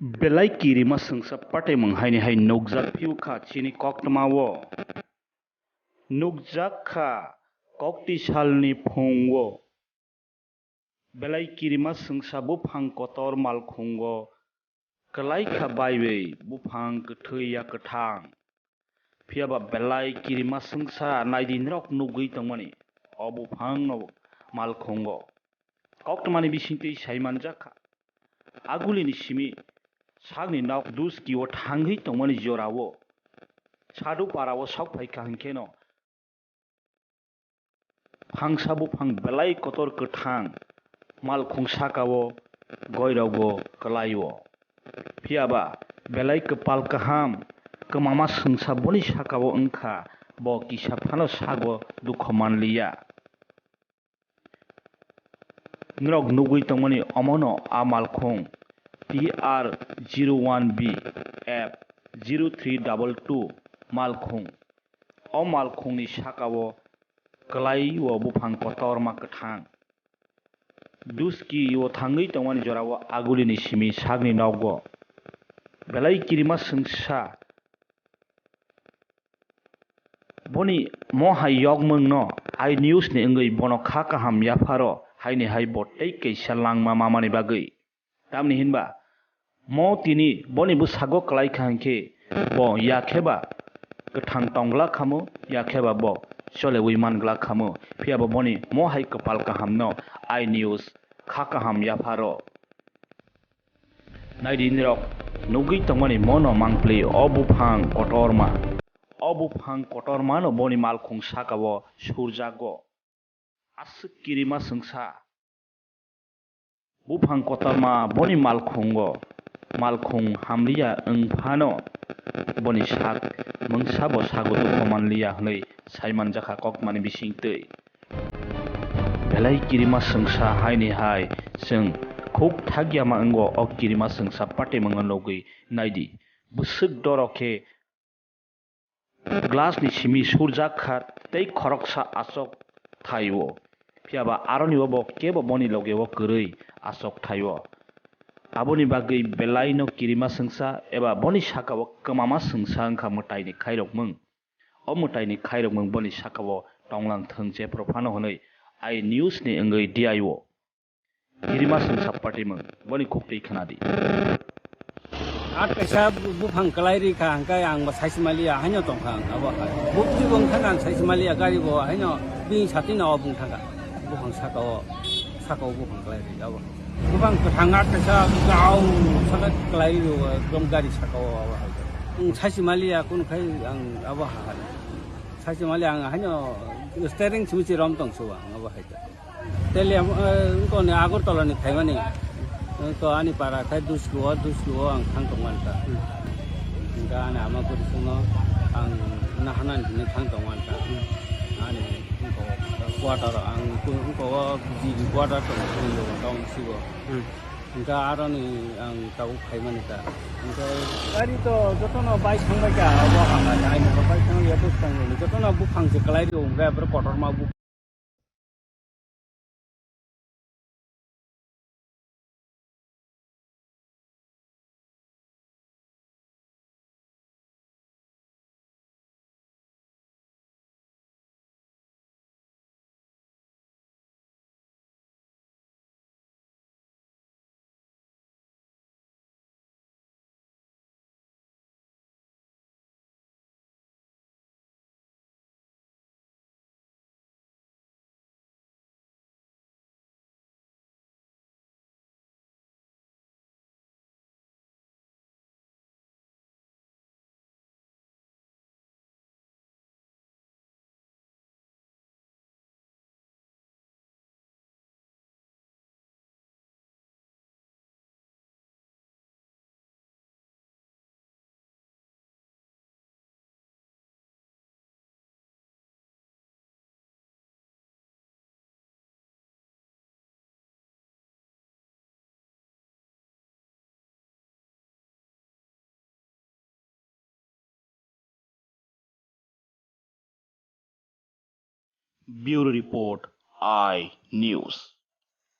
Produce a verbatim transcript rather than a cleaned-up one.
Belai kirima swngsa patemwng haini hai nukjak phiu kha chini koktwma-o. Nukjak kha kokti salni phung-o. Belai kirima swngsa buphang kotor malkhungo kwlai kha baiwi buphang kwthwi ya kwthang. Phiya ba belai kirima swngsa naidi norok nugwi tongmani o buphangno malkhungo. Koktwmani bisingtwi sai manjak kha. Agulini simi sakni nok duski-o thangwi tongmani jorao Sadu para-o sok phai kha hwnkheno phangsa buphang belai kotor kwthang, malkhung saka-o goirokbo kwlai-o. Phiya ba belai kwpal kaham, kwmama swngsa boni saka-o wng kha, bo kisa phano sago dukho man liya. Norok nugwi tongmani omono a malkhung T R zero one B F zero three double two malkhung. O malkhungni saka-o kwlai-o buphang kotorma kwthang. Duski-o thangwi tongmani jorao agulini simi sakni nogo belai kirima swngsa. Boni mo hai yokmwngno i news ni wngwi bono kha kaham yapharo haini hai bo tei kaisa langma mamani bagwi. Tamni hinba mo tini boni bwsago kwlai kha hinkhe bo yakheba kwthang tong glak khamu, yakheba bo cholewi man glak khamu. Phiya bo boni mo hai kwpal kahamno i news kha kaham yapharo. Naidi nirok nugwi tongmani mono mangpli o buphang kotorma. O buphang kotormano boni malkhung saka-o surjago. Aswk kirima swngsa. Buphang kotorma boni malkhungo, malkhung hamliya wng phano boni sak mungsa bo sago dukho manliya hwnwi sai manjakha koktwmani bisingtwi. Belai kirima swngsa haini hai chwng khuk thakyama wngo o kirima swngsa patimwngo nugwi naidi. Bwswk doro khe glass ni simi surjak kha tei khoroksa aswk thai-o. Phiya ba aroni bo kebo boni loge o kwrwi aswk thai-o. Aboni bagwi belai no kirima swngsa eba boni saka-o kwmama swngsa wngkha mwtai ni khairokmung. O mwtai ni khairokmung boni saka-o tonglang thwng jephru phano hwnwi i news ni wngwi D I O. Kirima swngsa patimwng boni khuktwi khwnadi. At kaisa bu-, buphang kwlai ri kha, hwnkhe ang bo saisi maliya, haino tong kha ang abo hai. Bukti bo wng kha ang saisi maliya, gari bo haino bini satino o bung thang kha. Buphang saka-o, saka-o buphang kwlai ri abo. Buphang kwthang at kaisa gau saka kwlai ri o, ekdom gari saka-o abo hai. Ang saisi maliya, kunu khai ang abo hai. Saisi maliya ang haino steering simi si rom tong su ang abo hai. Tele, eh, wngkoni Agartala ni phaimani. Wngkha ani para khai Dusko, Dusko ang thang tong manta. Hmm. Wngkha ani ama bwrwi songno ang naharnani hinwi thang tong manta. Hmm. Ani wngkha quarter ang wngkha o G B quarter tong tong sigo. Hmm. Wngkha aroni ang tabuk phaimani ta. Wngkha gari to jotono bike thangbai kha, abo hambai, ai motor bike thangbai ya, bus thangbai. Jotono buphang se kwlai rio, wngkha aboro kotorma bu- Bureau Report, I News.